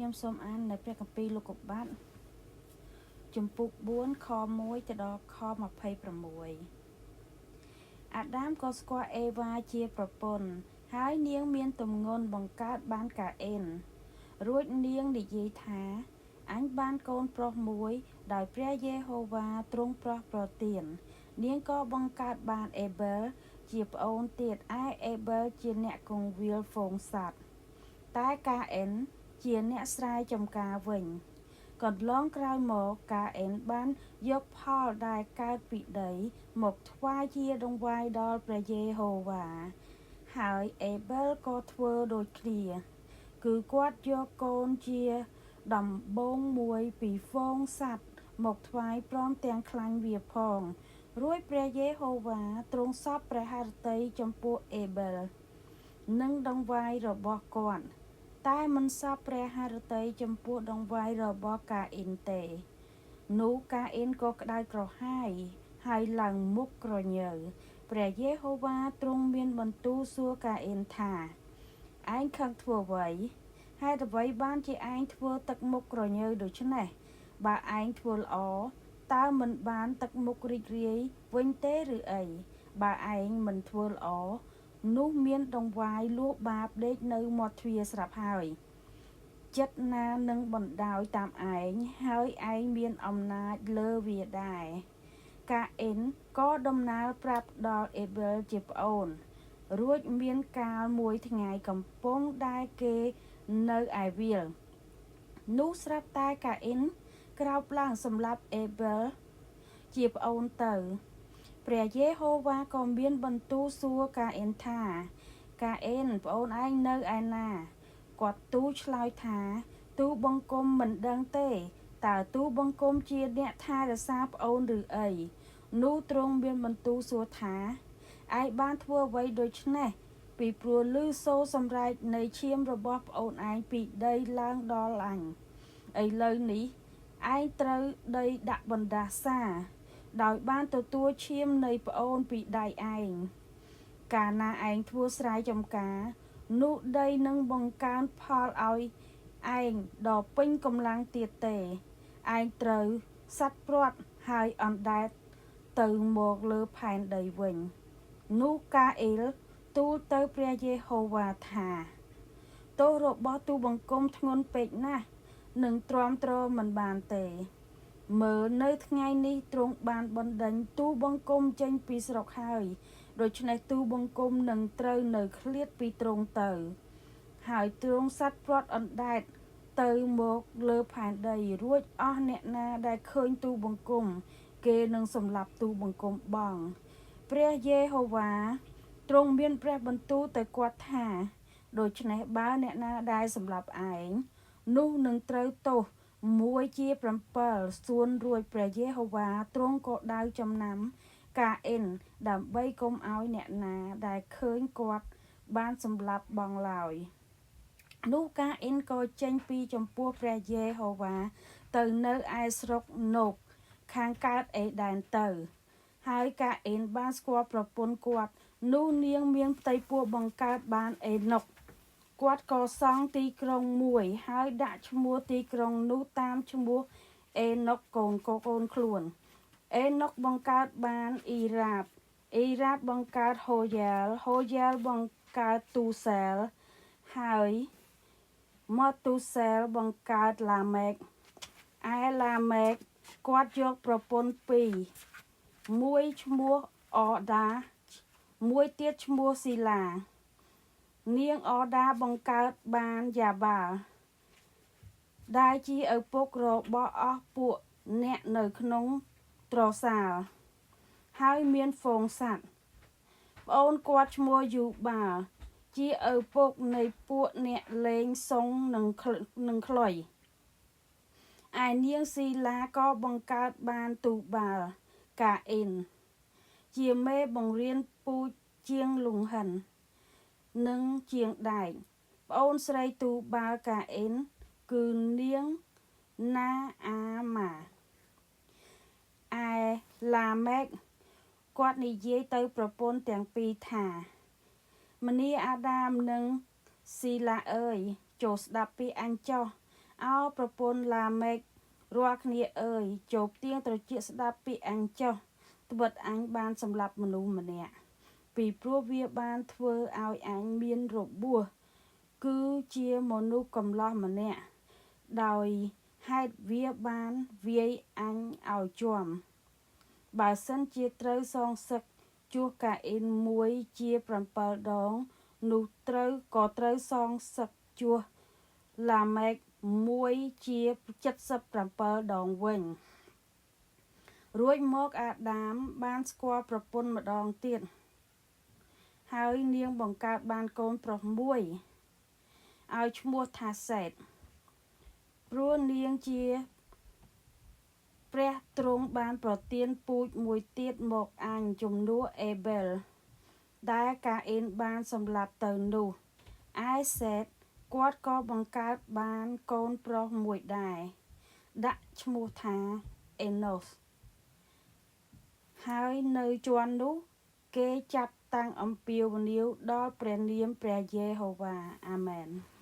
ខ្ញុំសូមអាននៅព្រះគម្ពីរលោកុបាទជំពូក4ខ1ទៅដល់ខ26អាដាមក៏ស្គាល់អេវ៉ាជាប្រពន្ធហើយនាងមានទម្ងន់បង្កើតបានកាអ៊ីនរួចនាងនិយាយថាអញបានកូនប្រុសមួយដោយព្រះយេហូវ៉ាទ្រង់ប្រោះប្រទាននាងក៏បង្កើតបានអេបែលជាប្អូនទៀតឯអេបែលជាអ្នកគង្វាលហ្វូងសត្វតែកាអ៊ីនជាអ្នកស្រែចម្ការវិញកន្លងក្រោយមកកាអ៊ីនបានយកផលដែលកើតពីដីមកថ្វាយជាដង្វាយដល់ព្រះយេហូវ៉ាហើយអេបែលក៏ធ្វើដូចគ្នាគឺគាត់យកកូនជាដំបូងមួយពីហ្វូងសត្វមកថ្វាយព្រមទាំងខ្លាញ់វាផងរួចព្រះយេហូវ៉ាទ្រង់សព្វព្រះハរតីចំពោះអេបែលនិងដង្វាយរបស់គាត់តែមិនសព្វព្រះハរតីចំពោះដង្វាយរបស់កាអ៊ីនទេនោះកាអ៊ីនក៏ក្តៅក្រហាយហើយឡើងមុខក្រញើព្រះយេហូវ៉ាទ្រង់មានបន្ទូលសួរកាអ៊ីនថាឯងខឹងធ្វើអ្វីហេតុអ្វីបានជាឯងធ្វើទឹកមុខក្រញើដូច្នេះបើឯងធ្វើល្អតើមិនបានទឹកមុខរីករាយវិញទេឬអីបើឯងមិនធ្វើល្អនោះមានដង្វាយលួសបាបដេកនៅមាត់ទ្វារស្រាប់ហើយចិត្តណានឹងបណ្ដោយតាមឯងហើយឯងមានអំណាចលើវាដែរកាអ៊ីនក៏ដំណើរប្រាប់ដល់អេបែលជាប្អូនរួចមានកាលមួយថ្ងៃកំពុងដែលគេនៅឯវាលនោះស្រាប់តែកាអ៊ីនក្រោកឡើងសម្លាប់អេបែលជាប្អូនទៅព្រះយេហូវ៉ាក៏មានបន្ទូលសួរកាអ៊ីនថាកាអ៊ីនប្អូនឯងនៅឯណាគាត់ទូលឆ្លើយថាទូលបង្គំមិនដឹងទេតើទូលបង្គំជាអ្នកថែរក្សាប្អូនឬអីនោះទ្រង់មានបន្ទូលសួរថាឯងបានធ្វើអ្វីដូច្នេះពីព្រោះឮសូរសម្រែកនៃឈាមរបស់ប្អូនឯងពីដីឡើងដល់អញឥឡូវនេះឯងត្រូវដីដាក់បណ្ដាសាដោយបានទទួលឈាមនៃប្អូនពីដៃឯងកាលណាឯងធ្វើស្រែចម្ការនោះដីនឹងបង្កើនផលឲ្យឯងដ៏ពេញកម្លាំងទៀតទេឯងត្រូវសត្វព្រាត់ហើយអណ្ដែតទៅមកលើផែនដីវិញនោះកាអ៊ីលទូលទៅព្រះយេហូវ៉ាថាទោសរបស់ទូលបង្គំធ្ងន់ពេកណាស់នឹងទ្រាំទ្រមិនបានទេមើលនៅថ្ងៃនេះទ្រង់បានបណ្ដេញទូលបង្គំចេញពីស្រុកហើយដូច្នេះទូលបង្គំនឹងត្រូវនៅឃ្លាតពីទ្រង់ទៅហើយទ្រង់សត្វព្រាត់អណ្ដែតទៅមកលើផែនដីរួចអស់អ្នកណាដែលឃើញទូលបង្គំគេនឹងសម្លាប់ទូលបង្គំបង់ព្រះយេហូវ៉ាទ្រង់មានព្រះបន្ទូលទៅគាត់ថាដូច្នេះបើអ្នកណាដែលសម្លាប់ឯងនោះនឹងត្រូវទោស1ជា7សួនរួចព្រះយេហូវ៉ាទ្រង់ក៏ដៅចំណាំកាអ៊ីនដើម្បីកុំឲ្យអ្នកណាដែលឃើញគាត់បានសម្លាប់បងឡើយនោះកាអ៊ីនក៏ចេញពីចំពោះព្រះយេហូវ៉ាទៅនៅឯស្រុកណូកខាងកើតអេដែនទៅហើយកាអ៊ីនបានស្គាល់ប្រពន្ធគាត់នោះនាងមានផ្ទៃពោះបង្កើតបានអេណុកគាត់ក៏សង់ទីក្រុងមួយហើយដាក់ឈ្មោះទីក្រុងនោះតាមឈ្មោះអេណុកកូនកូនខ្លួនអេណុកបង្កើតបានអ៊ីរ៉ាតអ៊ីរ៉ាតបង្កើតហូយ៉ែលហូយ៉ែលបង្កើតទូសែលហើយម៉ូទូសែលបង្កើតឡាម៉េកឯឡាម៉េកគាត់យកប្រពន្ធពីរមួយឈ្មោះអដាមួយទៀតឈ្មោះស៊ីឡានាងអដាបង្កើតបានយ៉ាបាល់ដែលជាឪពុករបស់អស់ពួកអ្នកនៅក្នុងត្រសាលហើយមានហ្វូងសត្វប្អូនគាត់ឈ្មោះយូបាល់ជាឪពុកនៃពួកអ្នកលេងសុងនិងខ្លុយឯនាងស៊ីឡាក៏បង្កើតបានទូបាល់កាអ៊ីនជាមេបង្រៀនពូជជាងលង្ហិននិងជាងដែកប្អូនស្រីទូបាល់កាអ៊ីនគឺនាងណាអាម៉ាឯឡាម៉េកគាត់និយាយទៅប្រពន្ធទាំងពីរថាមនីអាដាមនិងស៊ីឡាអើយចូលស្ដាប់ពីអញចោះ ឱប្រពន្ធឡាមេករាល់គ្នាអើយ ចូរផ្ទៀងត្រចៀកស្ដាប់ពាក្យអញចុះ ត្បិតអញបានសម្លាប់មនុស្សម្នាក់ ពីព្រោះវាបានធ្វើឲ្យអញមានរបួស គឺជាមនុស្សកម្លោះម្នាក់ ដោយហេតុវាបានវាយអញឲ្យជាំ បើសិនជាត្រូវសងសឹកជួសកាអ៊ីនមួយជា7ដង នោះត្រូវក៏ត្រូវសងសឹកជួសឡាមេកមួយជា77ដងវិញ រួចមកអាដាមបានស្គាល់ប្រពន្ធម្ដងទៀត ហើយនាងបង្កើតបានកូនប្រុសមួយឲ្យឈ្មោះថាសេតព្រោះនាងជាព្រះទ្រង់បានប្រទានពូជមួយទៀតមកអញជំនួសអេបែលដែលកាអ៊ីនបានសម្លាប់ទៅនោះឯសេតគាត់ក៏បង្កើតបានកូនប្រុសមួយដែរដាក់ឈ្មោះថាអេណូសហើយនៅជាន់នោះគេចាប់តាំងអំពាវនាវដល់ព្រះនាមព្រះយេហូវ៉ាអាមែន។